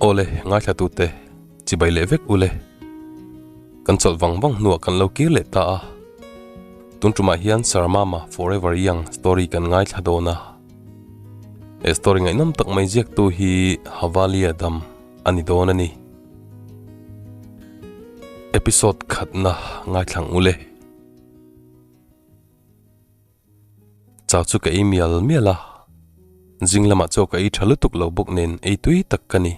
Awle, ngaithla tute, chibai leh vek ule. Kan chawlh vang vang hnuah kan lo kir leh ta a. Tun tumah hian Sir Mama Forever Young story kan ngaithla dawn a. He story ngaihnawm tak mai ziaktu hi Havalia Dam a ni dawn a ni. Episode khatna ngaithlang ule. Chau chu ka ei mial mial a, zing lamah chaw ka ei tha lutuk lo bawk nen ei tui tak ka ni.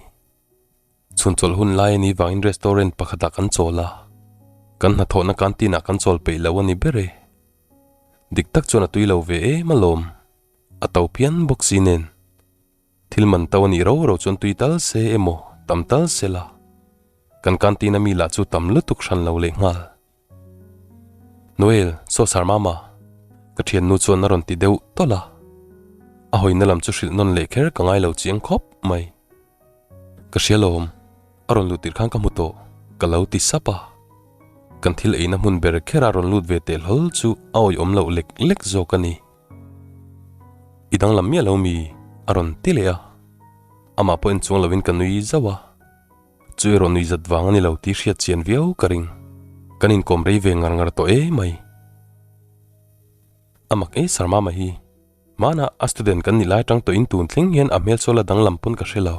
Chhun chawlh hun lai a nih vangin restaurant pakhatah kan chawl a, kan hnathawhna canteen ah kan chawl peih lo a ni ber e. Dik tak chuan a tui lo ve em alawm, a to phian bawk si nen. Thil man to a nih ro ro chuan tui tal se emaw tam tal se la, kan canteen a mi lah chu tam lutuk hran lo leh nghal. Noel, saw sar mama, ka thiannu chuan a rawn ti deuh tawlh a. A hawina lam chu hrilh nawn leh kher ka ngai lo chiang khawp mai. Ka hria lawm, a rawn lut tirh khan ka hmu tawh, ka lo ti sap a. Kan thil eina hmun ber khera rawn lut ve teh hlawl chu a awihawm loh lek lek zawk a ni. I danglam miah lo mi? a rawn ti leh a. Amah pawh en chuang lovin ka nui zauh a. Chu erawh nui zat vang a ni lo tih hriat chian viau ka ring. Kan inkawm rei ve ngar ngar tawh e mai. A mak e Sir Mama hi. Hmanah a student kan nih lai tang tawhin tun thleng hian a hmel sawl a danglam pawn ka hre lo.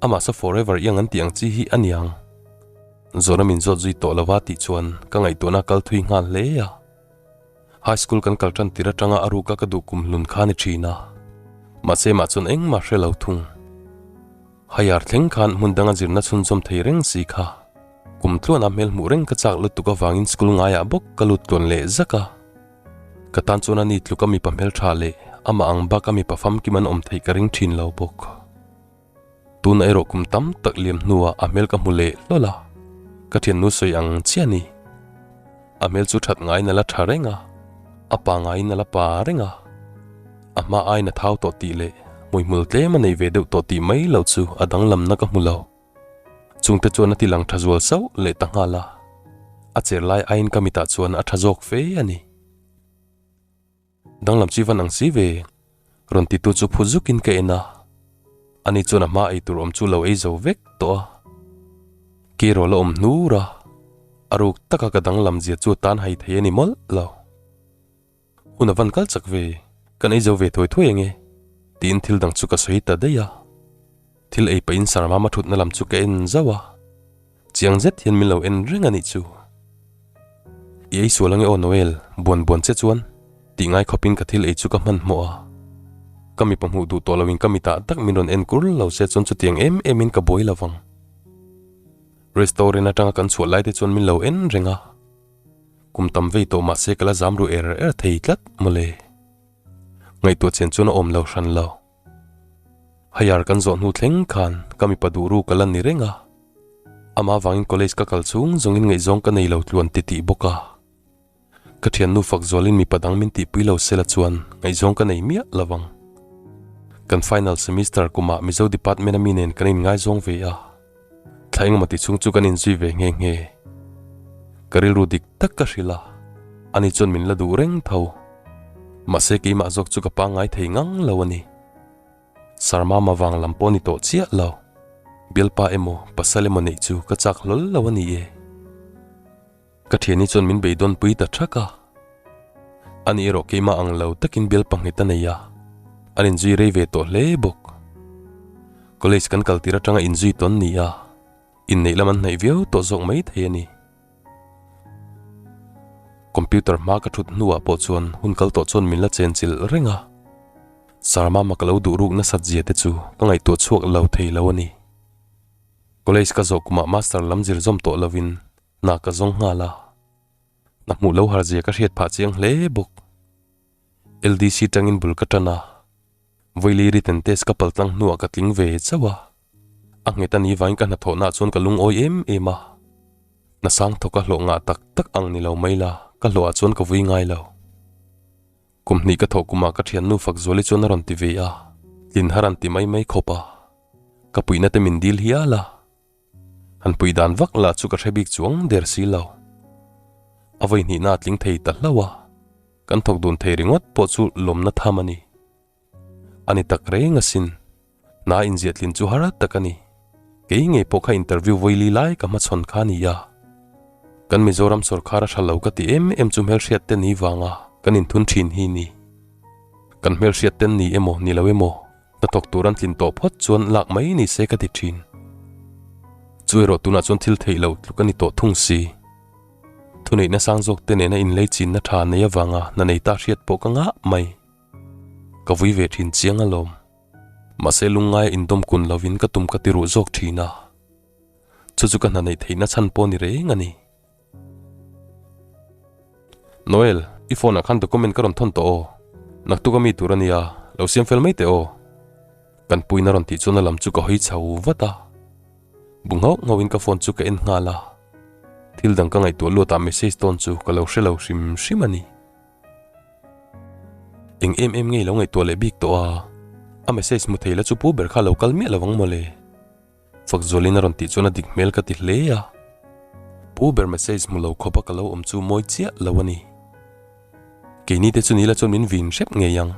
Amah sa forever iang an tih ang chi hi a niang. Zawhna min zawt zui tawh lova tih chuan ka ngaihtuahna kal thui nghal hle a. High school kan kal tan tir atanga a ruka ka duh kum hlun kha ni thin a. Mahse mah chuan engmah hre lo thung. Hayar thleng khan hmun danga zirna chhunzawm thei reng si kha. Kum tluana hmel hmuh reng ka chak lutuk avangin school ngaiah bawk ka lut tluan leh zak a. Ka tan chuan a ni tluka mipa hmeltha leh amah ang baka mipa famkim an awm theih ka ring thin lo bawk. Tuna erawh kum tam tak liam hnuah a hmel ka hmu leh hlawl a, ka thiannu sawi ang chiah a ni. A hmel chu that ngaiin a la tha reng a, a pa ngaiin a la pa reng a. A hma aiin a thau tawh tih leh hmuihmul tlem a nei ve deuh tawh tih mai lo chu a danglamna ka hmu lo. Chungte chuan a ti lang tha zual sauh leh ta nghal a, a cher lai aiin ka mitah chuan a tha zawk fe a ni. Danglam chi van ang si ve, rawn titu chu phu zukin ka en a, ani chuan a hma ei tur awm chu lo ei zo vek tawh a. Kerawl a awm hnur a, a ruk taka ka danglam zia chu tan hai thei a ni mawlh lo. Hun a van kal chak ve, kan ei zo ve thuai thuai ange, tiin thil dang chu ka sawi ta daih a. Thil ei pahin Sarmama thutna lam chu ka en zauh a, chiang zet hian min lo en reng a nih chu. I ei sual ange aw Noel, buan buan che chuan, tih ngai khawpin ka thil ei chu ka hmanhmawh a. Ka mipa hmuh duh tawh loin ka mitah tak min rawn en kur lo se chuan chutiang em emin ka buai lovang. Restaurant atanga kan chhuah lai te chuan min lo en reng a. Kum tam vei tawh mahse ka la zam ru er er thei tlat mawle. Ngaihtuah chen chuan a awm lo hran lo. Hayar kan zawh hnu thleng khan ka mipa duh ru ka la ni reng a. Amah vangin college ka kal chung zawngin ngaihzawng ka nei lo tluan ti tih bawk a. Ka thiannu fak zualin mipa dang min tihpui lo sela chuan ngaihzawng ka nei miah lo vang. Kan final semester kumah Mizo department a mi nen kan inngaizawng ve a. Thla engemaw ti chhung chu kan inzui ve nghe nghe. Ka rilru dik tak ka hrilh a, ani chuan min la duh reng tho. Mahse keimah zawk chu ka pangngai thei ngang lo a ni. Sarmama vang lam pawh ni tawh chiah lo. Bialpa emaw pasal emaw neih chu ka chak hlawl lo a ni e. Ka thiani chuan min beidawn pui ta thak a. Ani erawh keimah ang lo takin bialpa nghet a nei a, an inzui rei ve tawh hle bawk. College kan kal tir atanga inzui tawn ni a, inneih lam an hnaih viau tawh zawk mai thei a ni. Computer hma ka thut hnuah pawh chuan hun kal tawh chuan min la chenchilh reng a. Sarmama ka lo duh ruk nasat zia te chu ka ngaihtuah chhuak lo thei lo a ni. College ka zawh kumah master lam zir zawm tawh lovin hna ka zawng nghal a, hna hmuh lo har zia ka hriat phah chiang hle bawk. LDC tangin bul ka tan a, Vawili written test ka pal tlang hnuah ka tling ve chauh a, a nghet a ni vangin ka hnathawhnaah chuan ka lungawi em em a, hna sang thawk a hlawh ngah tak tak ang ni lo mai la, ka hlawhah chuan ka vui ngai lo. Kum hnih ka thawh kumah ka thiannu Fakzuali chuan a rawn ti ve a, tlin har an ti mai mai khawp a, ka puihna te min dil hial a. Han pui dan vak lah chu ka hre bik chuang der si lo. A vawi hnihna a tling thei ta hlauh a, kan thawk dun thei ringawt pawh chu lawmna tham a ni. A ni tak reng asin, hna inziah tlin chu har tak a ni. Kei ngei pawh kha interview vawili lai ka hmachhawn kha a ni a. Kan Mizoram sawrkhar a tha lo ka ti em em chu hmelhriat te ni vanga kan inthun thin hi ni. Kan hmelhriat ten ni emaw ni lo emaw hnathawk tur an tlin tawh phawt chuan lak mai ni se ka ti thin. Chu erawh tunah chuan thil theih lo tluk a ni tawh thung si. Thuneihna sang zawk te nena inlei chinna tha nei avanga hna nei ta hriat pawh ka ngah mai. Ka vui ve thin chiang alawm. Mahse lungngaia indawm kun lovin ka tum ka ti ruh zawk thin a. Chu chu ka hna neih theihna chhan pawh ni reng a ni. Noel, i phone ah khan document ka rawn thawn tawh aw. Naktuk a mi tur a nia, lo siam fel mai teh aw. Kan puiin a rawn tih chuan a lam chu ka hawi chho vat a. Bu nghauh nghauhin ka phone chu ka en nghal a. Thil dang ka ngaihtuah luatah message tawn chu ka lo hre lo hrim hrim a ni. Eng em em nge i lo ngaihtuah leh bik tawh a? A message hmu thei la chu pu ber kha a lo kal miah lo ang mawle. Fakzualin a rawn tih chuan a dik hmel ka ti hle a. Pu ber message hmu lo khawpa ka lo awm chu mawi chiah lo a ni. Keini te chu ni la chuan min vin hrep ngei ang.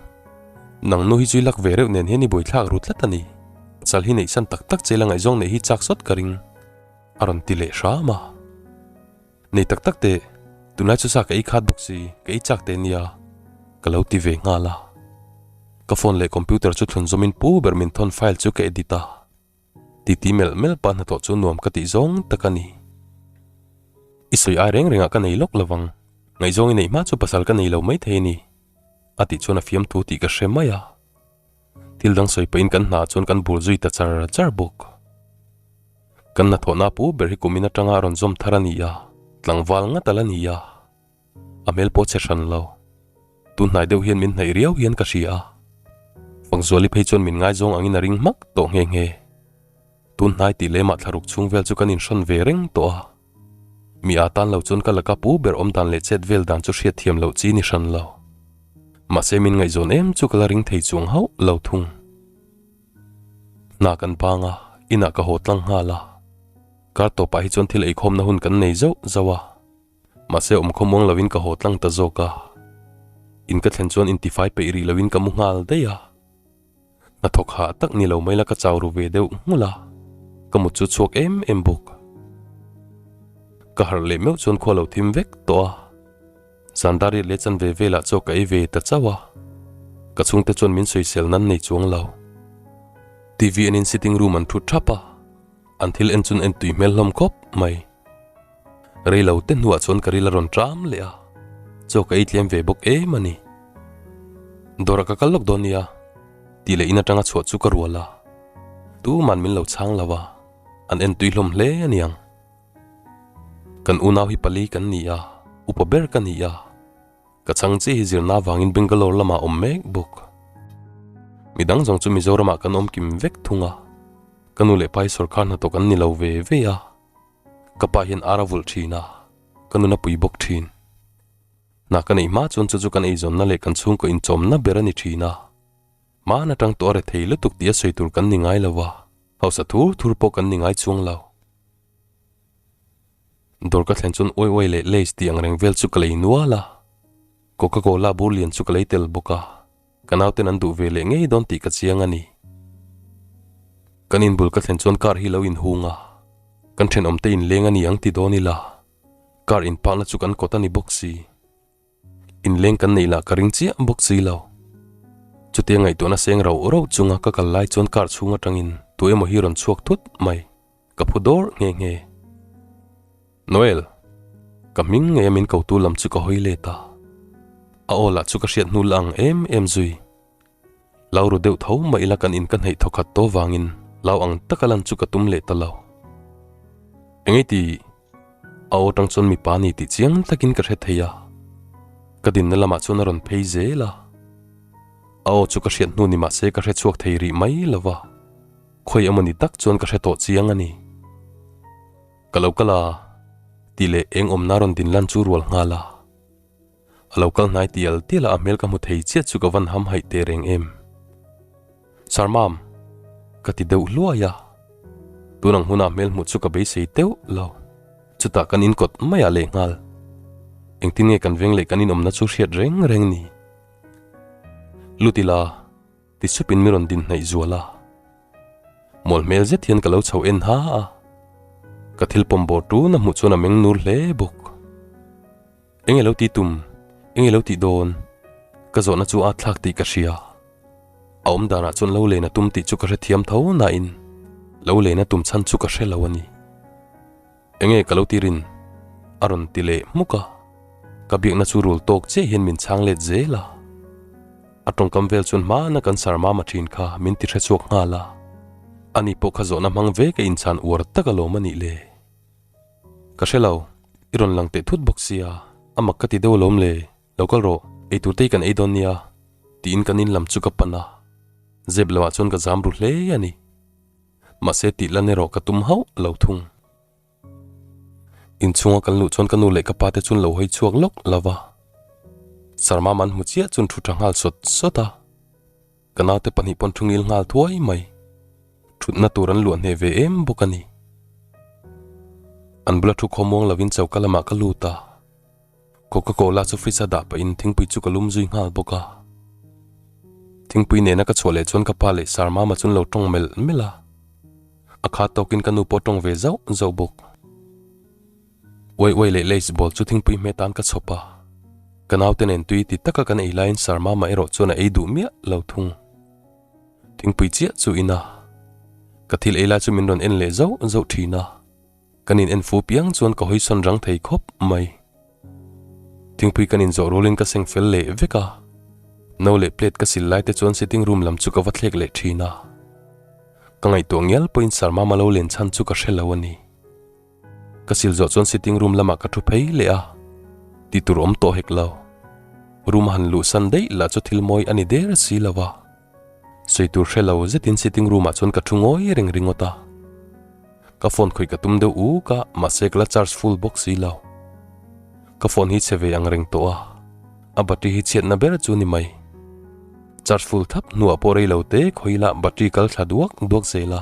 Nang nu hi chu i lak ve reuh nen hian i buaithlak ru tlat a ni. Pasal hi neihsan tak tak che la ngaihzawng neih hi chak sawt ka ring a rawn ti leh hram a. Nei tak tak teh, tunlai chu sa ka ei khat bawk si, ka ei chak teh nia, ka lo ti ve nghal a. Ka phone leh computer chu thlun zawmin pu ber min thawn file chu ka edit a. Titi melh melh pah hnathawh chu nuam ka tih zawng tak a ni. I sawi ai reng rengah ka nei lawk lo vang, ngaihzawng i neih hma chu pasal ka nei lo maithei a ni, a tih chuan a fiamthu tih ka hre mai a. Thil dang sawi pahin kan hna chuan kan bul zui ta char char bawk. Kan hnathawhna pu ber hi kumin atanga a rawn zawm thar a ni a, tlangval ngat a la ni a. A hmel pawh che hran lo. Tun hnai deuh hian min hnaih riau hian ka hria a. Fakzuali phei chuan min ngaizawng angin a ring hmak tawh nghe nghe. Tun hnai tih lemah thlaruk chhung vel chu kan inhrawn ve reng tawh a. Mi a tan lo chuan ka laka pu ber awm dan leh chet vel dan chu hriat thiam loh chi ni hran lo. Mahse min ngaihzawn em chu ka la ring thei chuang hauh lo thung. Hna kan bang a, inah ka haw tlang nghal a. Kar tawpah hi chuan thil eikhawmna hun kan nei zauh zauh a. Mahse awm khawmuang lovin ka haw tlang ta zawk a. In ka thlen chuan intifai peih rih lovin ka mu nghal daih a. Hnathawk hah tak ni lo mai la ka chau ru ve deuh nghulh a, ka mut chu chhuak em em bawk. Ka harh leh meuh chuan khua lo thim vek tawh a, zan dar riat leh chanve velah chaw ka ei ve ta chauh a, ka chhungte chuan min sawisel nan nei chuang lo. TV enin sitting room an thut thap a, an thil en chun en tui hmel hlawm khawp mai. Rei lo te hnuah chuan ka ril a rawn ṭam leh a, chaw ka ei tlem ve bawk em a ni. Dawrah ka kal lawk dawn nia, tih leh in aṭanga chhuah chu ka rual a. Tuman min lo chhang lo a, an en tui hlawm hle a niang. Kan unau hi pali kan ni a, upa ber ka ni a. Ka chhang chi hi zirna avangin Bangalore lamah awm mek bawk. Midang zawng chu Mizoramah kan awm kim vek thung a, ka nu leh pa hi sawrkar hnathawk an ni lo ve ve a. Ka pa hian ar a vulh thin a, ka nun a pui bawk thin. Hna ka neih hma chuan chu chu kan eizawnna leh kan chhungkaw inchawmna ber a ni thin a. Hmaan atang tawh a re thei lutuk tih a sawi tur kan ni ngai lo a, hausa thur thur pawh kan ni ngai chuang lo. Dawr ka thlen chuan uai uai leh lace tih ang reng vel chu ka lei nual a, Coca Cola bur lian chu ka lei tel bawk a. Ka nauten an duh ve leh ngei dawn tih ka chiang a ni. Kan inbul ka thlen chuan car hi lo inhung a, kan thenawmte inleng a ni ang ti dawn ila, car inpakna chu kan kawt a ni bawk si. Inleng kan neih lah ka ring chiah bawk si lo. Chutia ngaihtuahna seng rauh rauh chunga ka kal lai chuan car chhung atangin tu emaw hi rawn chhuak thut mai. Ka phu dawr nghe nghe. Noel! Ka hming ngei a min kotu lam chu ka hawi let a. A aw lah chu ka hriat hnu la ang em em zui. Lau ru deuh tho mah ila kan in ka hnaih thawkhat tawh vangin lau ang taka lan chu ka tum leh ta lo. Engei ti? A aw tang chuan mipa ni tih chiang takin ka hre thei a. Ka dinna lamah chuan a rawn phei zel a. A aw chu ka hriat hnu ni mah se ka hre chhuak thei rih mai lo va. Khawi emaw ni tak chuan ka hre tawh chiang a ni. Ka lo kal a, tih leh eng awmna rawn din lan chu rual nghal a. A lo kal hnai tial tial a, a hmel ka hmu thei chiah chu ka van ham haih teh reng em. Sir Mam, ka ti deuh hluai a. Tun ang huna hmel hmuh chu ka beisei teuh lo. Chutah kan inkawt maiah leh nghal. Engtin nge kan veng leh kan inawmna chu hriat reng reng ni. Lut ila. Ti supin mi rawn din hnaih zual a. Mawl hmel zet hian ka lo chho en ha a. Ka thil pawm bawr tun a hmuh chuan a meng nur hle bawk. Eng ilo tih tum? Eng ilo tih dawn? Ka zawhna chu a thlak tih ka hria. A awm danah chuan lo len a tum tih chu ka hrethiam tho nain lo len a tum chhan chu ka hre lo a ni. Enge ka lo ti rin? A rawn ti leh hmuk a. Ka biakna chu rul tawk chiah hian min chhang let zel a. A tawngkam vel chuan hmana kan sar mama thin kha min ti hrechhuak nghal a. Ani pawh kha zawhna hmang ve ka inchhan uar tak alawm a nih le. Ka hre lo, i rawn lang teh thut bawk sia, a mak ka ti deuh alawm le, lo kal rawh, eitur te hi kan ei dawn nia, tiin kan in lam chu ka pan a. Zep lamah chuan ka zam ru hle a ni. Mahse tih lan erawh ka tum hauh lo thung. Inchhunga kan luh chuan ka nu leh ka pa te chuan lo hawi chhuak lawk lo va. Sarmam an hmu chiah chuan thu tha nghal sawt sawt a. Ka naute pahnih pawn thu ngil nghal thuai mai. Thutna tur an luah hneh ve em bawk a ni. An bula thu khawmuang lovin choka lamah ka lut a. Coca Cola chu fridge a dah pahin thingpui chu ka lum zui nghal bawk a. Thingpui nena ka chhuah leh chuan ka pa leh Sir Mama chuan lo tawng melh melh a. A khat tawkin ka nu pawh tawng ve zauh zauh bawk. Uai uai leh lace ball chu thingpui hme tan ka chhawp a. Ka naute nen tui ti taka kan ei laiin Sir Mama erawh chuan a ei duh miah lo thung. Thingpui chiah chu in a. Ka thil ei lai chu min rawn en leh zauh zauh thin a. Kan in en fu piang chuan ka hawi sawn rang thei khawp mai. Thingpui kan in zawh rualin ka seng fel leh vek a. No leh plate ka sil lai te chuan sitting room lam chu ka va thlek leh thin a. Ka ngaihtuah ngial pawhin Sir Mama lo len chhan chu ka hre lo a ni. Ka sil zawh chuan sitting room lamah ka thu phei leh a, tih tur awm tawh hek lo. Room a han luh san daih lah chu thil mawi a ni der si lo a. Sawi tur hre lo zetin sitting room ah chuan ka thu ngawi reng ringawt a. Ka phone khawih ka tum deuh uk a, mahse ka la charge full bawk si lo. Ka phone hi chhe ve ang reng tawh a, a battery hi chhiatna ber chu ni mai. Charge full thap hnuah pawh rei lo te khawih ila battery kal thla duak duak zel a.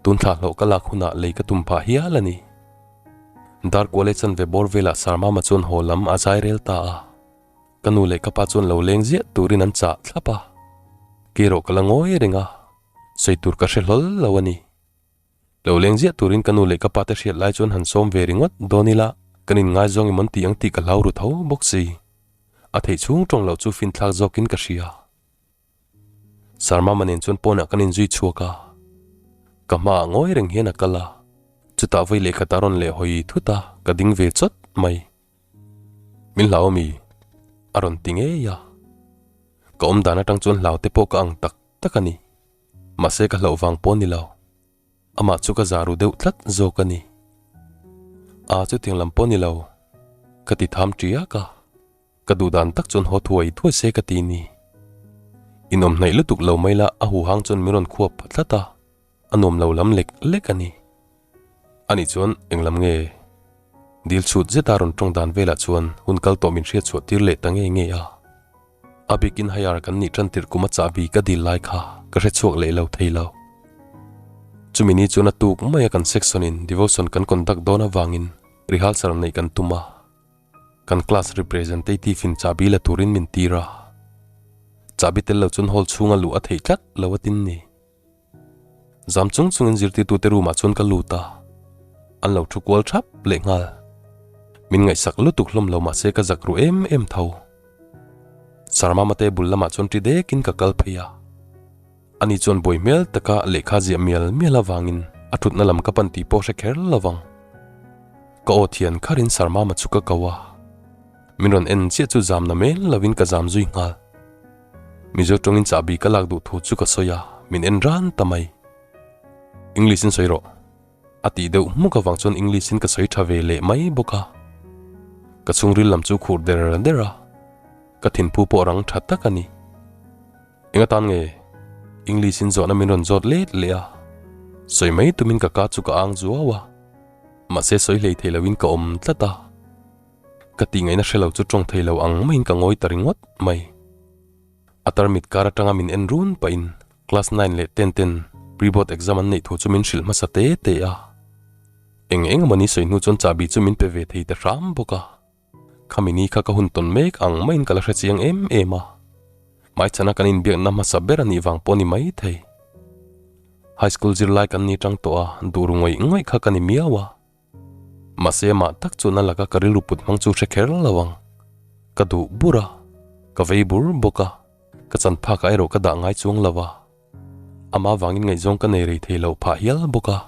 Tun thla hlawh ka lak hunah lei ka tum phah hial a ni. Dar kual e chanve bawr velah Sarmama chuan haw lam a zai rel ta a. Ka nu leh ka pa chuan lo leng ziah turin an chah thlap a. Kei erawh ka la ngawi reng a, sawi tur ka hre hlawl lo a ni. Lo leng ziah turin ka nu leh ka pa te hriat lai chuan han sawm ve ringawt dawn ila kan inngaizawng emawn tih ang tih ka hlau ru tho bawk si. A theih chhung tawng loh chu finthlak zawkin ka hria. Sarmama nen chuan pawnah kan inzui chhuak a, ka hmaah ngawi reng hian a kal a, chutah vawi lehkhat a rawn leh hawi thut a, ka ding ve chawt mai. Min hlau ami? A rawn ti ngei a. Ka awm dan atang chuan hlau te pawh ka ang tak tak a ni. Mahse ka hlauh vang pawh a ni lo. Amah chu ka zah ru deuh tlat zawk a ni. A chutiang lam pawh a ni lo. Ka ti tham tiak a. Ka duh dan tak chuan haw thuai thuai se ka ti ni. Inawm hnaih lutuk lo mai la a huhang chuan min rawn khuap pha tlat a, a nuam lo lam lek lek a ni. Anih chuan eng lam nge? Dil chhut zeta rawn tawng dan velah chuan hun kal tawh min hriat chhuah tir leh ta ngei ngei a. A bikin hire kan nih tan tirh kum a chahbi ka dil lai kha ka hre chhuak leh lo thei lo. Chumi ni chuan a tuk mai a kan section in devotion kan conduct dawn avangin rehearsal neih kan tum a. Kan class representative in chahbi la turin min tir a, chahbi tel lo chuan hall chhunga luh a theih tlat lo a tin ni. Zam chung chungin zirtirtute room ah chuan ka lut a, an lo thu kual thap leh nghal. Min ngaihsak lutuk hlawm lo mahse ka zak ru em em tho. Sarmama te bul lamah chuan ṭi dekin ka kal phei a. Ani chuan buai hmel taka lehkha ziah mial mial avangin a thutna lam ka pan tih pawh hre kher lo vang. Ka aw thian kharin Sarmama chu ka ko a, min rawn en chiah chu zamna mel lovin ka zam zui nghal. Mizo tawngin chahbi ka lak duh thu chu ka sawi a, min en ran ta mai. English in sawi rawh. A tih deuh hmuk avang chuan English in ka sawi tha ve leh mai bawk a. Ka chhungril lam chu khur der der a, ka thinphu pawh rang tha tak a ni. Eng atan nge English in zawhna min rawn zawt let leh a, sawi mai tumin ka ka chu ka ang zuau a, mahse sawi hlei thei loin ka awm tlat a, ka tih ngaihna hre lo chu tawng thei lo ang maiin ka ngawi ta ringawt mai. A tarmit kar atanga min en run pahin class nine leh ten ten pre-board exam an neih thu chu min hrilh hmasa te te a, eng eng emaw ni sawi hnu chuan chahbi chu min pe ve thei ta hram bawk a. Khami ni kha ka hun tawn mek ang maiin ka la hre chiang em em a, hmaichhana kan inbiakna hmasa ber a nih vang pawh a ni maithei. High school zirlai kan ni tang tawh a, duh ru ngawih ngawih kha ka ni miau a. Mahse amah tak chuan a laka ka rilru put hmang chu hre kher lo ang. Ka duh bur a, ka vei bur bawk a, ka chan phakah erawh ka dah ngai chuang lo a. Amah vangin ngaihzawng ka nei rei thei loh phah hial bawk a.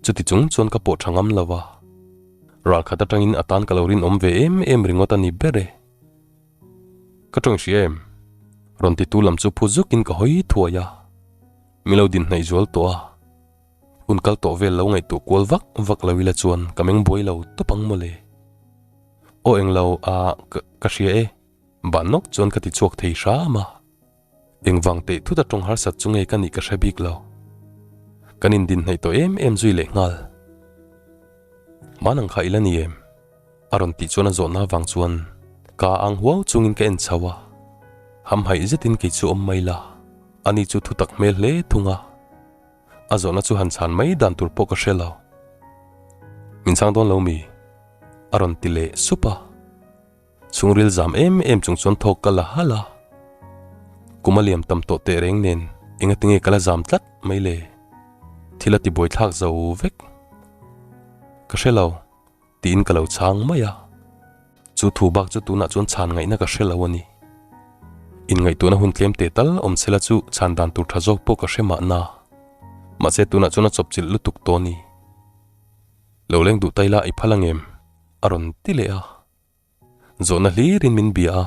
Chuti chung chuan ka pawh tha ngam lo a. Ral khat atangin a tan ka lo rinawm ve em em ringawt a ni ber e. Ka tawng hria em? Rawn titu lam chu phu zukin ka hawi thuai a. Mi lo din hnaih zual tawh a. Hun kal tawh vel lo ngaihtuah kual vak vak lo ila chuan ka meng buai lo tawp ang mawle. Aw englo a ka hria e. Ban nawk chuan ka ti chhuak thei hram a. Engvang teh thut a tawng harsat chu nge ka nih ka hre bik lo. Kan indin hnaih tawh em em zui leh nghal. Hmanang kha ila ni em? A rawn tih chuan a zawhna avang chuan ka ang huau chungin ka en chho a. Hamhaih zetin kei chu awm mai la, ani chu thu tak hmel hle thung a. A zawhna chu han chhan mai dan tur pawh ka hre lo. Min chhang dawn lo mi? A rawn ti leh sup a. Chhungril zam em em chung chuan thawk ka la halh a. Kum a liam tam tawh teh reng nen engati nge ka la zam tlat mai le? Thil a ti buaithlak zo vek. Ka hre lo, tiin ka lo chhang mai a. Chu thu bak chu tunah chuan chhan ngaihna ka hre lo a ni. Inngaihtuahna hun tlem teh tal awm chhela chu chhan dan tur tha zawk pawh ka hre mahna. Mahse tunah chuan a chawpchilh lutuk tawh a ni. Lo leng duh taila i phal angem? A rawn ti leh a. Zawhna hlirin min bia a,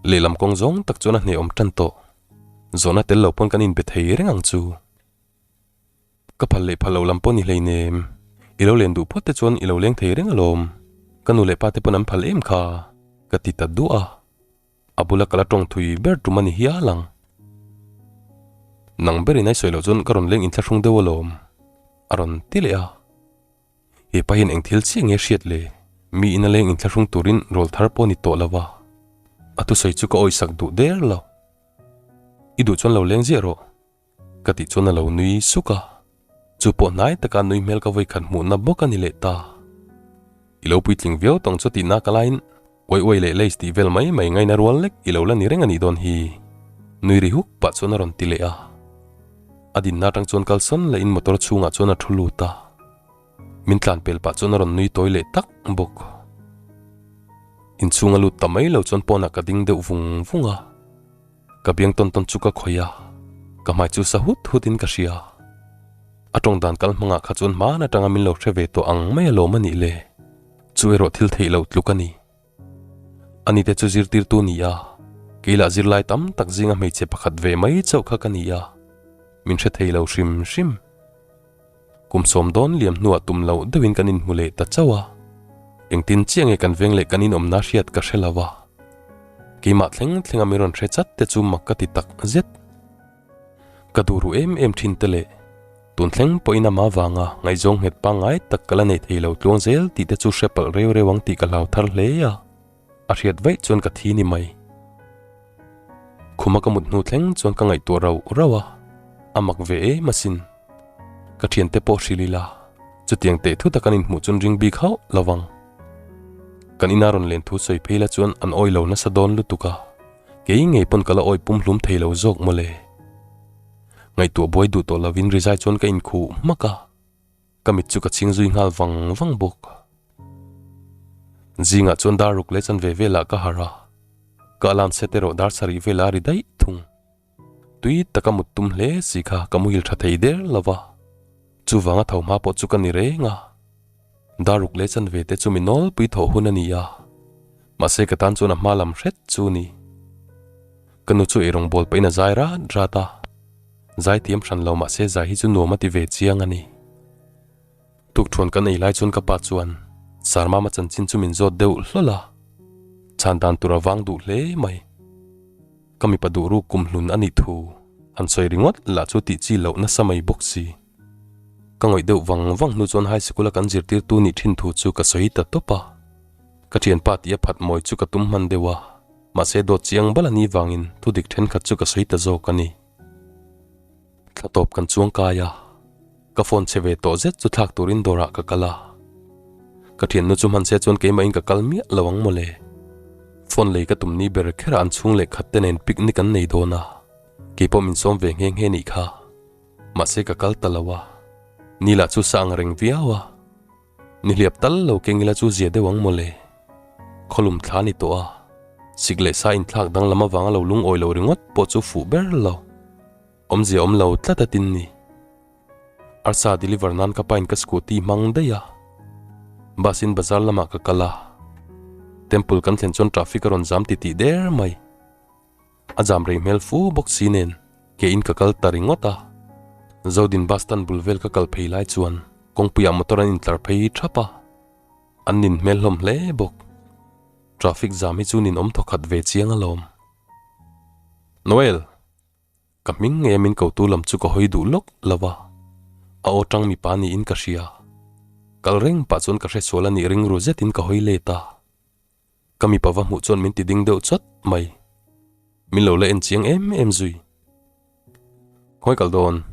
lehlam kawng zawng tak chuan a hnehawm tan tawh. Zawhna tel lo pawn kan inbe thei reng ang chu. Ka phal leh phal lo lam pawh ni hleinem. I lo len duh phawt te chuan i lo leng thei reng alawm. Ka nu leh pa te pawn an phal em kha, ka ti ta duah a. A bula ka la tawng thui ber tum a ni hial ang. Nang berin a i sawi loh chuan ka rawn leng inthlahrung deuh alawm, a rawn ti leh a. He pahin eng thil chiah nge hriat le? Mi ina leng inthlahrung turin rawl thar pawh ni tawh lo a. A thusawi chu ka awisak duh der lo. I duh chuan lo leng ziah rawh. Ka tih chuan a lo nui suk a. Chu pawh hnai taka nui hmel ka vawikhat hmuhna bawk a ni leh ta. I lo puitling viau tawng chu tihna ka laiin uai uai leh lace tih vel mai mai ngaina rual lek i lo la ni reng a nih dawn hi. Nui ri huk pah chuan a rawn ti leh a. A dinna atang chuan kalsawn lehin motor chhungah chuan a thu lut a. Min tlan pel pah chuan a rawn nui tawi leh tak bawk. Inchhung a lut ta mai lo chuan pawnah ka ding deuh vung vung a. Ka biang tawn tawn chu ka khawih a, ka hmai chu sa hut hut in ka hria. A tawng dan kal hmangah kha chuan hman atanga min lo hre ve tawh ang mai alawm a nih le. Chu erawh thil theih loh tluk a ni. Ani te chu zirtirtu ni a, kei lah zirlai tam tak zinga hmeichhe pakhat ve mai chauh kha ka ni a, min hre thei lo hrim hrim. Kum sawm dawn liam hnuah tum loh deuhin kan inhmu leh ta chauh a, engtin chiah nge kan veng leh kan inawmna hriat ka hre lo a. Keimah thleng thlenga min rawn hre chat te chu mak ka ti tak zet. Ka duh ru em em thin te leh tun thleng pawhin amah vanga ngaihzawng nghet pangngai tak ka la nei thei lo tluang zel tih te chu hre palh reu reu ang tih ka hlau thar hle a, a hriat vaih chuan ka thi ni mai. Khuma ka mut hnu thleng chuan ka ngaihtuah rauh rauh a, a mak ve em asin. Ka thiante pawh hrilh ila, chutiang teh thut a kan inhmuh chuan ring bik hauh lo vang. Kan ina rawn len thu sawi phei la chuan an awi lo nasa dawn lutuk a, kei ngei pawn ka la awi pum hlum thei lo zawk mawle. Ngaihtuah buai duh tawh lovin rizai chuan ka inkhuh hmak a, ka mit chu ka chhing zui nghal vang vang bawk. Zingah chuan dar ruk leh chanve velah ka harh a, ka alarm set erawh dar sarih velah a ri daih thung. Tui taka mut tum hle si kha ka muhil tha thei der lo va, chuvanga tho hma pawh chu ka ni reng a. Daruk leh chanve te chu mi nawlpui thawh hun a ni a, mahse ka tan chuan a hma lam hret chu ni. Ka nu chu eirawng bawl pahin a zai rat rat a, zai thiam hran lo mahse zai hi chu nuam a ti ve chiang a ni. Tukthuan kan ei lai chuan ka pa chuan Sarmama chanchin chu min zawt deuh hlawl a, chhan dan tur a vang duh hle mai. Ka mipa duh ruk kum hlun a nih thu han sawi ringawt lah chu tih chi loh nasa mai bawk si. Ka ngawih deuh vang vang hnu chuan high sikula kan zirtirtu nih thin thu chu ka sawi ta tawp a. Ka thianpa tih a phat mawi chu ka tum hman deuh a, mahse dawt chiang bal a nih vangin thu dik thenkhat chu ka sawi ta zawk a ni. Thla tawp kan chuang kai a, ka phone chhe ve tawh zet chu thlak turin dawrah ka kal a. Ka thiannu chu hman se chuan keimahin ka kal miah lo ang mawle. Phone lei ka tum ni ber kherah an chhung leh khat te nen picnic an nei dawn a, keipawh min sawm ve nghe nghe nih kha. Mahse ka kal ta lo a, ni lah chu sa ang reng viau a. Nihliap tal lo keng ila chu zia deuh ang mawle. Khawlum thla ni tawh a, sik leh sa inthlak danglam avanga lo lungawi lo ringawt pawh chu fuh ber lo. Awmzia awm lo tlat a tin ni. Arsa deliver nan ka pain ka scooty hmang daih a. Bus in bazar lamah ka kal a. Temple kan thlen chuan traffic a rawn zam titih der mai. A jam rei hmel fu bawk si nen ke in ka kal ta ringawt a. Zodin bus stand bul vel ka kal phei lai chuan kawngpuiah motor an intlar phei thap a. An nin hmel hlawm hle bawk. Traffic jam hi chu ninawm thawkhat ve chiang alawm. Noel! Ka hming nge min kotu lam chu ka hawi duh lawk lo a, a aw tang mipa niin ka hria. Kal reng pah chuan ka hresual a nih ringru zetin ka hawi let a. Ka mipa va hmuh chuan min ti ding deuh chawt mai. Min lo la en chiang em em zui. Khawi kal dawn?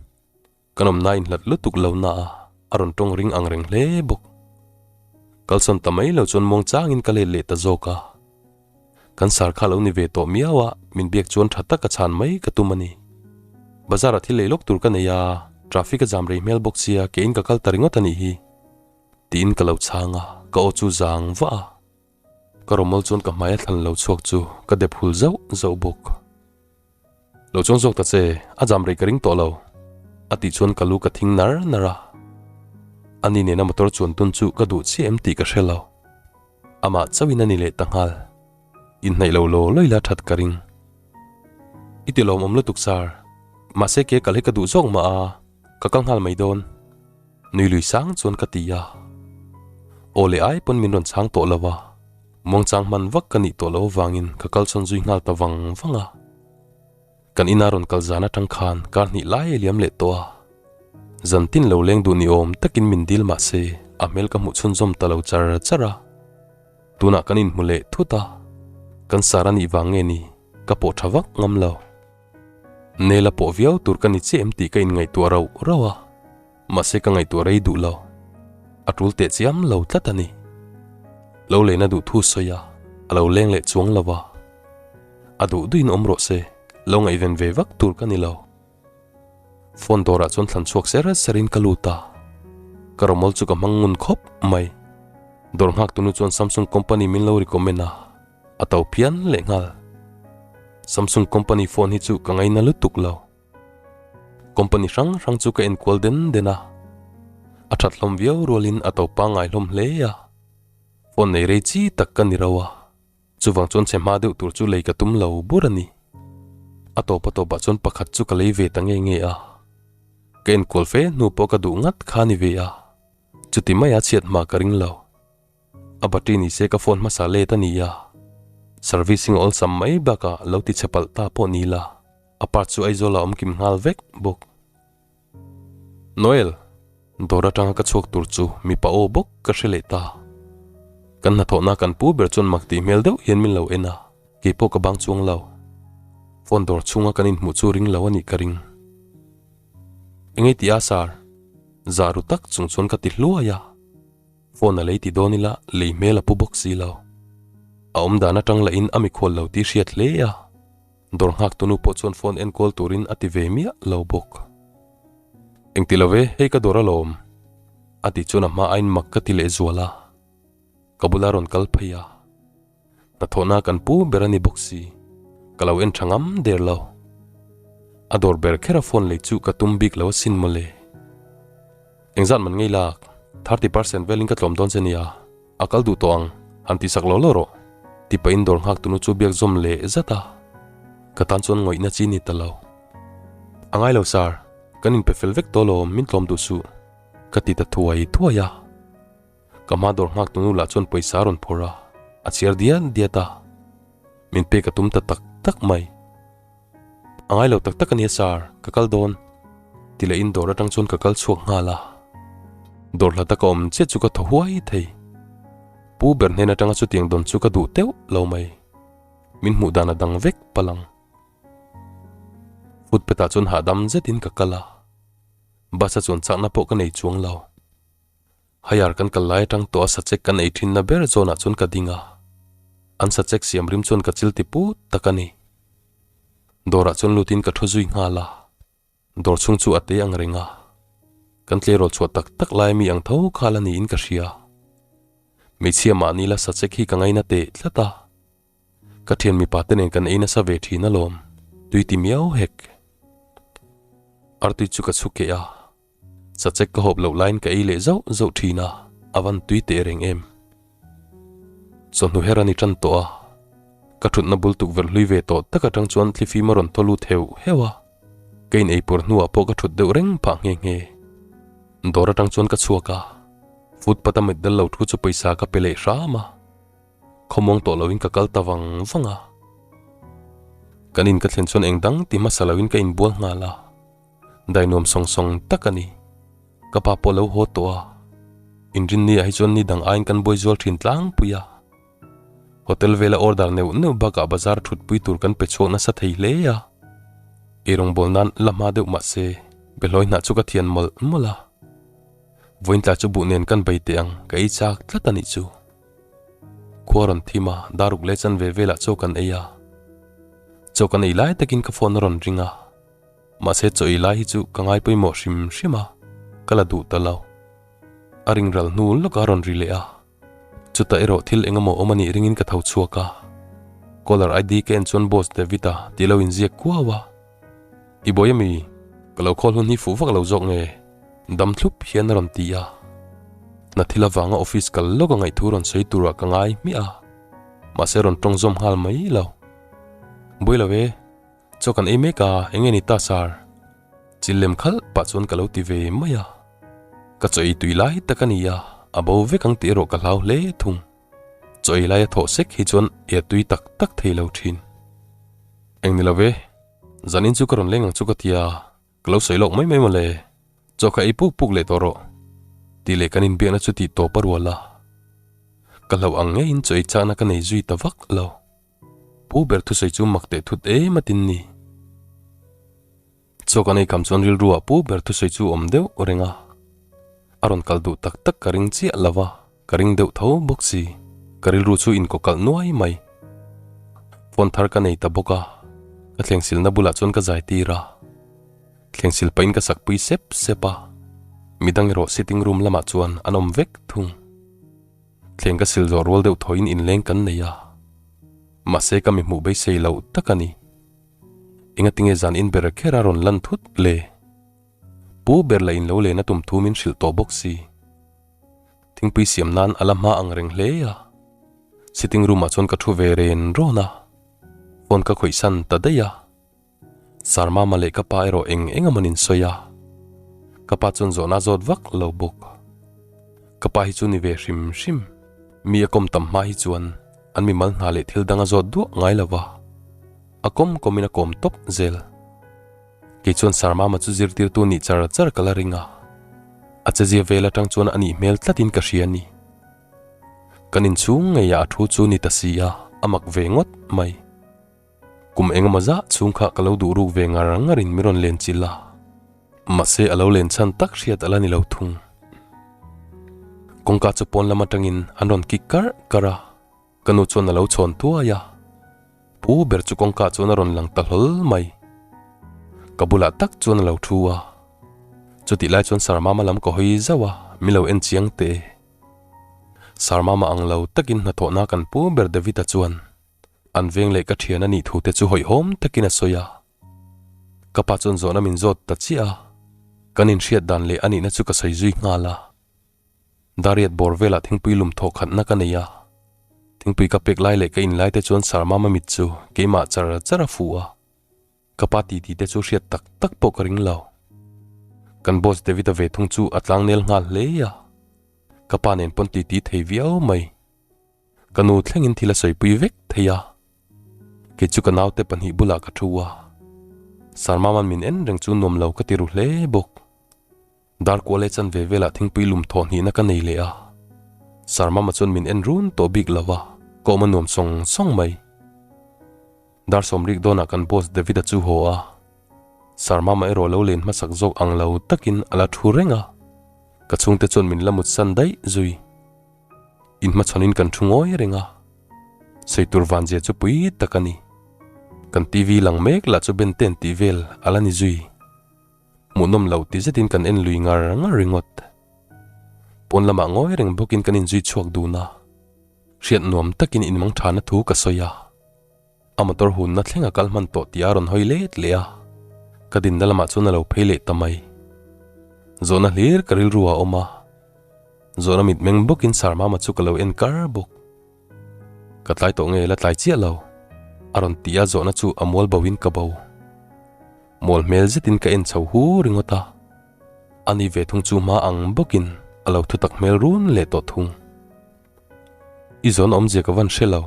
Kan awmna inhlat lutuk lo na a, a rawn tawng ring ang reng hle bawk. Kalsawn ta mai lo chuan muang changin ka let leh ta zawk a. Kan sar kha lo ni ve tawh miau a, min biak chuan tha taka chhan mai ka tum a ni. Bazar ah thil lei lawk tur ka nei a, traffic a jam rei hmel bawk sia keiin ka kal ta ringawt a nih hi. Tiin ka lo chhang a, ka aw chu zang vah a. Ka rawmawl chuan ka hmai a thlan lo chhuak chu ka dep hul zauh zauh bawk. Lo chuang zawk ta che, a jam rei ka ring tawh lo, a tih chuan ka lu ka thing nar nar a. Ani nena motor chuan tun chu ka duh chiah em tih ka hre lo. Amah chauhin a ni leh ta nghal. Inhnaih lo law lawi la that ka ring. I ti lawmawm lutuk sir, mahse ke kal hi ka duh zawk mah a, ka kal nghal mai dawn. Nui lui sang chuan ka ti a. Aw leh ai pawn min rawn chhang tawh lo a, muangchang hman vak ka nih tawh loh avangin ka kal chhawn zui nghal ta vang vang a. Kan ina rawn kal zan atang khan kar hnih lai a liam leh tawh a. Zan tin lo leng duh ni awm takin min dil mah se a hmel ka hmuh chhunzawm ta lo char char a. Tunah kan inhmu leh thut a, kan sar a nih vang nge ni ka pawh tha vak ngam lo. Nel a pawh viau tur ka ni chiah em tih ka inngaihtuah rauh rauh a. Mahse ka ngaihtuah rei duh lo. A tul teh chiam lo tlat a ni. Lo lehna duh thu sawi a, a lo leng leh chuang lo a. A duh duhin awm rawh se, lo ngaihven ve vak tur ka ni lo. Phone dawrah chuan thlan chhuak ser serin ka lut a. Ka rawmawl chu ka hmang ngun khawp mai. Dawr nghak tunu chuan Samsung company min lo recommend a, a to phian leh nghal. Samsung company phone hi chu ka ngaina lutuk lo. Company hrang hrang chu ka enkual den den a, a that hlawm viau rualin a to pangngai hlawm hle a, phone nei rei chi tak ka ni ro a, chuvang chuan chhe hma deuh tur chu lei ka tum lo bur a ni. A tawp a tawpah chuan pakhat chu ka lei ve ta nge nge a, ka enkual fe hnu pawh ka duh ngat kha ni ve a, chuti maia chhiat hma ka ring lo. A battery ni se ka phone hmasa let a ni a, servicing a awlsam mai bakah lo ti chhe palh ta pawh ni la. A part chu Aizawl ah awm kim nghal vek bawk. Noel! Dawr atanga ka chhuak tur chu mipa aw bawk ka hre leh ta. Kan hnathawhna kan pu ber chuan mak tih hmel deuh hian min lo en a, keipawh ka bang chuang lo. Phone dawr chhunga kan inhmuh chu ring lo a nih ka ring. Engei tih a sir? Zah ru tak chung chuan ka ti hluai a. Phone a lei ti dawn ila lei hmel a pu bawk si lo. A awmdan atang lahin a mikhual lo tih hriat hle a. Dawr nghak tunu pawh chuan phone enkawl turin a ti ve miah lo bawk. Engti lo ve, hei ka dawr alawm. A tih chuan a hma aiin mak ka ti leh zual a. Ka bula rawn kal phei a. Hnathawhna kan pu ber a ni bawk si. Ka lo en tha ngam der lo. A dawr ber kher a phone lei chu ka tum bik lo asin mawle. Engzat man ngei lak, 30% velin ka tlawm dawn che nia. A kal duh tawh ang, han tihsak lo lo rawh, ti pahin dawr nghak tunu chu biak zawm leh zat a. Ka tan chuan ngawihna chi ni ta lo. A ngai lo sir, kan inpe fel vek tawh alawm, min tlawm duh suh, ka ti ta thuai thuai a. Ka hma dawr nghak tunu lah chuan pawisa a rawn phawrh a, a chhiar diat diat a. Min pek a tum ta tak tak mai. A ngai lo tak tak a nia sir, ka kal dawn. Ti leh in dawr atang chuan ka kal chhuak nghal a. Dawr hla taka awm chiah chu ka thaw huai thei. Pu ber hnen atanga chutiang dawn chu ka duh teuh lo mai. Min hmuh dan a dang vek palang. Footpath ah chuan hahdam zetin ka kal a. Bus a chuan chakna pawh ka nei chuang lo. Haiar kan kal lai atang tawh a sachek kan ei thinna ber zawnah chuan ka ding a. An sachek siam rim chuan ka chil ti put tak a ni. Dawrah chuan lutin ka thu zui nghal a. Dawr chhung chu a te ang reng a, kan tleirawl chhuah tak tak lai mi ang tho kha la niin ka hria. Hmeichhia mahni la sachek hi ka ngaina teh tlat a, ka thian mipa te nen kan ei nasa ve thin alawm, tui ti miau hek. Artui chu ka chhu keh a, sachek ka hawp loh laiin ka ei leh zauh zauh thin a, a van tui teh reng em. Chawhnu her a ni tan tawh a, ka thutna bul tukverh hlui ve tawh tak atang chuan thlifim a rawn thaw lut heuh heuh a, ka in eipawr hnuah pawh ka thut deuh reng phah nghe nghe. Dawr atang chuan ka chhuak a, footpath a mitdel lo thu chu pawisa ka pe leh hram a, khawmuang tawh loin ka kal ta vang vang a. Kan in ka thlen chuan eng dang ti hmasa loin ka inbual nghal a. Dai nuam sawng sawng tak a ni. Ka pa pawh lo haw tawh a. Inrinni ah hi chuan ni dang aiin kan buai zual thin tlangpui a. Hotel vela order neuh neuh bakah bazar thutpui tur kan pe chhuak nasa thei hle a. Eirawngbawl nan la hma deuh mah se, behlawi hnah chu ka thian mawlh mawlh a. Vawiin tla chu buh nen kan bei teh ang, ka ei chak tlat a nih chu. Khua rawn thim a, daruk leh chanve velah chaw kan ei a. Chaw kan ei lai takin ka phone a rawn ring a. Mahse chaw ei lai hi chu ka ngai pawimawh hrim hrim a, ka la duh ta lo. A ring ral hnu lawk a rawn ri leh a, chutah erawh thil eng emaw awm a nih ringin ka tho chhuak a. Caller ID ka en chuan Boss David-a tih lo inziak kuau a. I buai ami? Ka lo call hun hi fuh vak lo zawk nge? Dam thlup hian a rawn ti a. Hna thil avanga office kal lawk a ngaihthu rawn sawi turah ka ngai hmiah a, mahse rawn tawng zawm nghal mai lo. Buai lo e. Chaw kan ei mek a, enge ni ta sir? Chil lem khalh pah chuan ka lo ti ve mai a. Ka chaw ei tui lai tak a ni a, a bo vek ang tih erawh ka hlau hle thung. Chaw ei laia thawh sek hi chuan ei a tui tak tak thei lo thin. Eng ni lo ve, zanin chu ka rawn leng ang chu ka ti a, ka lo sawi lawk mai mai mawle. Chaw kha ei puk puk leh tawh rawh tih leh kan inbiakna chu tih tawp a rual a. Ka hlauh ang ngeiin chaw ei chakna ka nei zui ta vak lo. Pu ber thusawi chu mak teh thut em a tin ni. Chaw kan ei kam chuan rilruah pu ber thusawi chu awm deuh reng a. A rawn kal duh tak tak ka ring chiah lo va, ka ring deuh tho bawk si. Ka rilru chu inkaw kalh nuai mai. Phone thar ka nei ta bawk a, ka thlengsilna bulah chuan ka zai tir a. Thlengsil pahin ka sakpui sep sep a, midang erawh sitting room lamah chuan an awm vek thung. Thleng ka sil zawh rual deuh thawiin inleng kan nei a, mahse ka mi hmuh beisei loh tak a ni. Engatinge zan in ber kher a rawn lan thut le? Pu ber lah in lo len a tum thu min hrilh tawh bawk si. Thingpui siam nan a la hma ang reng hle a. Sitting room ah chuan ka thu ve ren rawn a, phone ka khawih san ta daih a. Sir Mama leh ka pa erawh eng eng amaw nin sawi a, ka pa chuan zawhna zawt vak lo bawk. Ka pa hi chu ni ve hrim hrim, mi a kawm tam hma hi chuan an mimal hna leh thil dang a zawt duah ngai lo va, a kawm kawmin a kawm tawp zel. Kei chuan Sir Mama chu zirtirtu nih char char ka la ring a, a chezia vel atang chuan a nih hmel tlatin ka hria a ni. Kan inchhung ngeiah a thu chu ni ta si a, a mak ve ngawt mai. Kum engemaw zah chhung kha ka lo duh ruk ve ngar ngar in mi rawn len chilh a, mahse a lo len chhan tak hriat a la ni lo thung. Kawngka chu pawn lam atangin an rawn kik karh karh a, ka nu chuan a lo chhawn thuai a. Pu ber chu kawngka chuan a rawn lang ta hlawl mai. Ka bulah tak chuan a lo thu a, chutih lai chuan Sir Mama lam ka hawi zauh a, mi lo en chiang teh e. Sir Mama ang lo takin hnathawhna kan pu ber David-a chuan An veng leh ka thian a nih thu te chu hawihhawm takin a sawi a. Ka pa chuan zawhna min zawt ta chiah a, kan inhriat dan leh a nihna chu ka sawi zui nghal a. Dariat bawr velah thingpui lum thawh khatna ka nei a, thingpui ka pek lai leh ka in lai te chuan Sarmama mit chu keimah char char a fuh a. Ka pa titi te chu hriat tak tak pawh ka ring lo. Kan boss David-a ve thung chu a tlangnel nghal hle a, ka pa nen pawn titi thei viau mai. Ka nu thlengin thil a sawipui vek thei a, kei chu ka naute pahnih bulah ka thu a, Sarmaman min en reng chu nuam lo ka ti ru hle bawk. Darkuah leh chanve velah thingpui lum thawh hnihna ka nei leh a, Sarmama chuan min en run tawh bik lo a, ka awm a nuam sawng sawng mai. Dar sawmrik dawnah kan boss David-a chu haw a, Sarmama erawh lo len hmasak zawk ang lo takin a la thu reng a, ka chhungte chuan min la mutsan daih zui. Inhmachhawnin kan thu ngawi reng a, sawi tur vanzia chu pui tak a ni. Kan TV lang mek lah chu Ben Ten tih vel a la ni zui. Hmuhnawm lo ti zetin kan en lui ngar ngar ringawt. Pawn lamah ngawi reng bawkin kan inzui chhuak dun a. Hriat nuam takin inmang thana thu ka sawi a. A motor hunna thleng a kal hman tawh tih a rawn hawi let leh a. Ka dinna lamah chuan a lo phei leh ta mai. Zawhna hlir ka rilru a awm a. Zawhna mitmeng bawkin Sarmama chu ka lo en kar bawk. Ka tlai tawh nge la tlai chiah lo? A rawn ti a zawhna chu a mual bo in ka bo. Mual hmel zetin ka en chho hu ringawt a. Ani ve thung chu hma ang bawkin a lo thu tak hmel run leh tawh thung. I zawn awmzia ka van hre lo.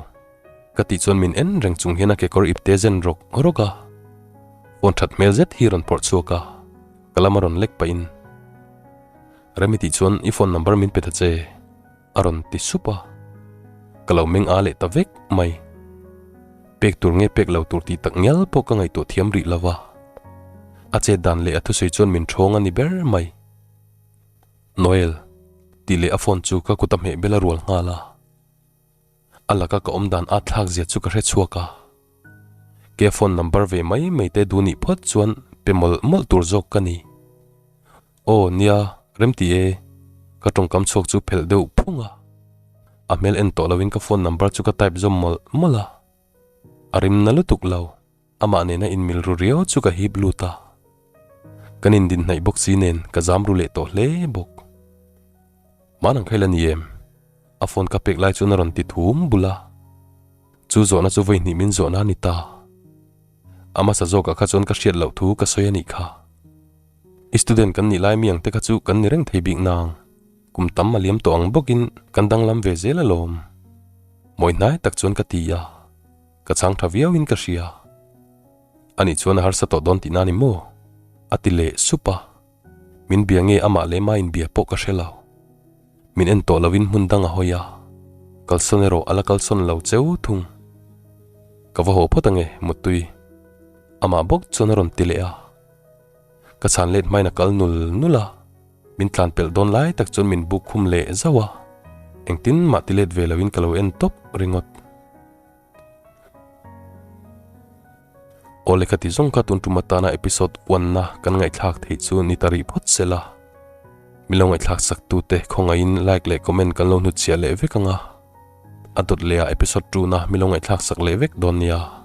Ka tih chuan min en reng chung hian a kekawr ipte zen rawk rawk a. Phone that hmel zet hi rawn phawrh chhuak a, ka lama rawn lek pahin, Remi tih chuan i phone number min pe ta che. A rawn ti sup a, ka lo meng a leh ta vek mai. Pek tur nge pek lo tur tih tak ngial pawh ka ngaihtuah thiam rih lo va. A chet dan leh a thusawi chuan min ṭhawng a ni ber mai. Noel, tih leh a phone chu ka kut a hmeh bel a rual nghal a. A laka ka awm dan at thlak zia chu ka hre chhuak a. Ke phone number ve mai mai te duh nih phawt chuan pe mawlh mawlh tur zawk ka ni. Aw nia, remti e. Ka tawngkam chhuak chu phelh deuh phung a. A hmel en tawh loin ka phone number chu ka type zawm mawlh mawlh a. A rim na lutuk lo, amah nena inmil ru riau chu ka hip lut a. Kan indin hnaih bawk si nen ka zam ru leh tawh hle bawk. Hmanang kha ila ni em? A phone ka pek lai chuan a rawn ti thum bul a. Chu zawhna chu vawi hnih min zawhna a ni ta. A hmasa zawkah kha chuan ka hriat loh thu ka sawi a nih kha. I student kan nih lai mi ang te kha chu kan ni reng thei bik nang. Kum tam a liam tawh ang bawkin kan danglam ve zel alawm. Mawi hnai tak chuan ka ti a. Ka chhang tha viauin ka hria. Anih chuan a harsa tawh dawn tihna a ni maw? A ti leh sup a. Min bia nge amah leh mah inbia pawh ka hre lo. Min en tawh loin hmun dang a hawi a, kalsawn erawh a la kalsawn lo cheu thung. Ka va haw phawt ange, Muttui. Amah bawk chuan a rawn ti leh a. Ka chhan let hmain a kal nul nul a, min tlan pelh dawn lai tak chuan min buk khum leh zauh a, engtin mah ti let ve loin ka lo en tawp ringawt. Aw lehkha ti zawng kha tun tum atana episode uanna kan ngaihthlak theih chu ni ta rih phawt se la. Min lo ngaihthlak sak tute khawngaihin like leh comment kan lo hnutchhiah leh vek ang a. A dawt leh ah episode tuna min lo ngaihthlak sak leh vek dawn nia.